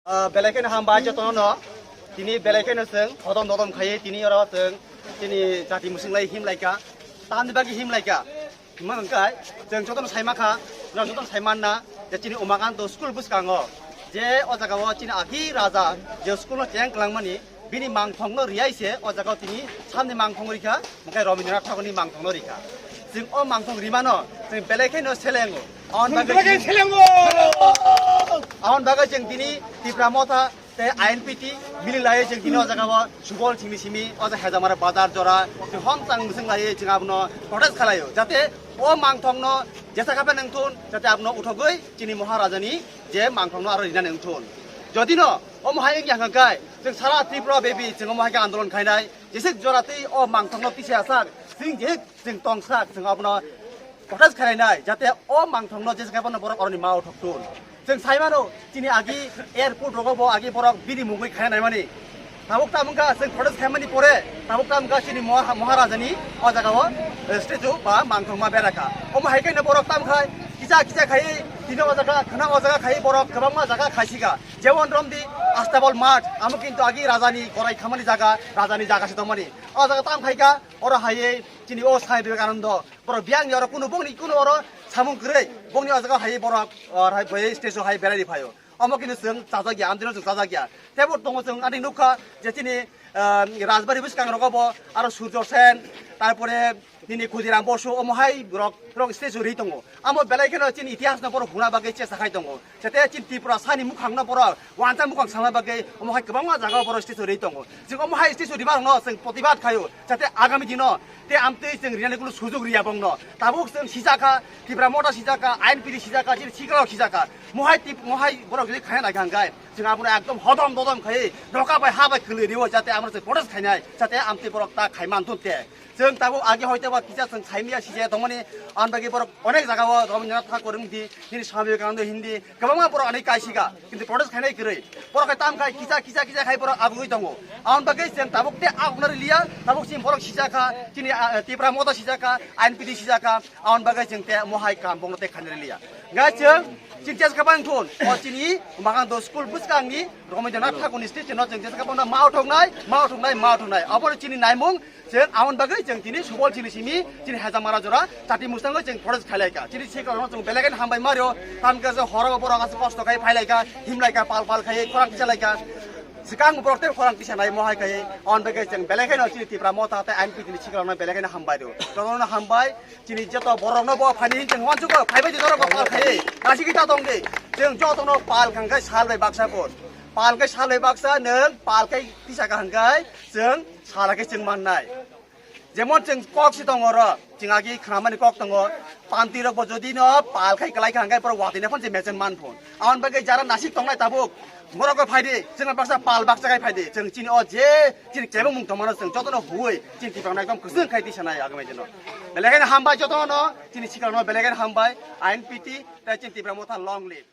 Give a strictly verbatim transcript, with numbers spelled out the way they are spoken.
Ah, belai kheno hambai jotono no. Tini belai kheno chwng hodom dodom khaiwi tini oro chwng tini jati mwswng lai him lai kha. Tamni bagwi him lai kha. Himma hwnkhe chwng jotono sai ma kha, norok jotono sai man na je chini Umakanta school bwskango je o jaga o chini agi raja je school no cheng kwlangmani bini mangthong no riyai se o jaga o tini samni mangthong rikha, hwnkhe Rabindranath Thakurni mangthong no rikha. Chwng o mangthong rimano chwng belai kheno selengo. Aboni bagwi Belai kheno selengo. Aboni bagwi chwng tini Tipra Motha tei I N P T mili lai chwng tini o jaga o Subol chini simi o jaga Hejamara bazar jora chwng hom chang mwswng lai chwng abono protest khlai o, jate o mangthong no jesa kha phano wngthun, jate abono uthogwi chini Maharaja ni je mangthong no aro rina wngthun. Jodi no omo hai wngya hwnkhe chwng sara Tripura bebi chwng omo hai khe andolon khainai, jeswk jora tei o mangthong no tisa sak chwng je chwng tongsak chwng abono protest khlainai, jate o mangthongno jesa khe bono borok oroni ma uthok tun. Chwng sai mano, chini agi airport rogo bo agi borok bini mungwi khaina naimani. Tabuk tamungkha chwng protest khaimani pore, tabuk tamungkha chini Moha-, Maharajani o jaga o, eh, statue ba mangthongma bera kha. Omo hai khe borok tamkhai kisa kisa khai tini o jaga khna o jaga khai borok kwbangma jaga khaisika. Jemon romdi Astabol Math, amo kintu agi rajani korai khamani jaga, rajani jaga se tongmani. O jaga tamkhaika, oro hai chini o Swami Vivekananda. Borok biyang ni oro kunu bongni kunu oro samung kwrwi. Bongni o jaga hai borok, o, hai bai stage o hai berai phaio. Omo kini chwng chajak ya, amtino chwng chajak ya. Tebo tongo chwng ani nukha je chini, ah, Rajbari bwskang rogo bo aro Surjo Sen, tarpore nini Khudiram Bosu omo hai borok, borok stage o ri tongo. Amo belai kheno chini itihas no borok huna bagwi chesa khai tongo. Jate chini Tripura sani mukhang no borok wansa mukhang sama bagwi omo hai kwbangma jaga o borok stage o ri tongo. Chwng omo hai stage o riba rokno chwng protibad khaio. Jate agami dino te amtwi chwng rinani kunu sujug riya bongno. Tabuk chwng sijakha, Tipra Motha sijakha, I N P T sijakha, chini sikalok sijakha. Mohai tip-, mohai borok jodi khaina naikha hwnkhe, chwng abono ekdom hodom dodom khai, noka bai ha bai kwlwi riwo, jate abono chwng protest khainai, jate amtwi borok ta khai manthun te. Chwng tabuk agi hoite ba kisa chwng saimya sijaya tongmani, aboni bagwi borok onek jaga o Rabindranath Thakur wngdi, nini Swami Vivekananda hindi, kwbangma borok ani kaisika, kintu protest khainai kwrwi. Borok hai tam khai kisa, kisa, kisa khai borok abugwi tongo. Aboni bagwi chwng tabuk te agukna riliya, tabuk chini borok sijakha, chini, ah, Tipra Motha sijakha, I N P T sijakha, aboni bagwi chwng te mohai kam bongno te khainai riliya. Hwnkhe chwng, chini chesa khe bang thun, o chini Umakanta school bwskangni Rabindranath Thakurni statue no chwng chesa khe bangno ma uthoknai, ma uthoknai, ma uthoknai. Obono chini naimung, chwng aboni bagwi chwng tini Subol chini simi, chini Hejamara jora, chati mwswngwi chwng protest khailaikha. Chini sikalokno chwng belai kheno hambai mario, tamkhe je horo borok aswk kosto khai phailaikha, himlaikha, pal pal khai, khorang kisa laikha. Swkang borok tei khorang kisa nai mohai khai, aboni bagwi chwng belai kheno chini Tipra Motha tei I N P T ni sikalokno belai kheno hambai rio. Jotono hambai, chini joto borokno bo phaini hinwi chwng uansukgo, phaibai di norok bo pal khai, nasi kita tong di. Chwng jotono pal khang khai sal bai baksa phun. Pal khai sal bai baksa nwng pal khai tisa kaham khai chwng sala khe chwng mannai. Jemon chwng kok si tongo oro, chwng agi khnamani kok tongo, pamtwi rok bo jodi no pal khai kwlai kha hwnkhe borok watwi naphano se mechang man phun. Aboni bagwi jara nasik tongnai tabuk, borok bo phaidi, chwng baksa pal baksa khai phaidi, chwng chini o je chini kebengmung tongmano chwng jotono huwi chini Tipra no ekdom kwchwng khai tisanai agami dino. Belai kheno hambai jotono, chini sikalokno belai kheno hambai, I N P T tei chini Tipra Motha long live.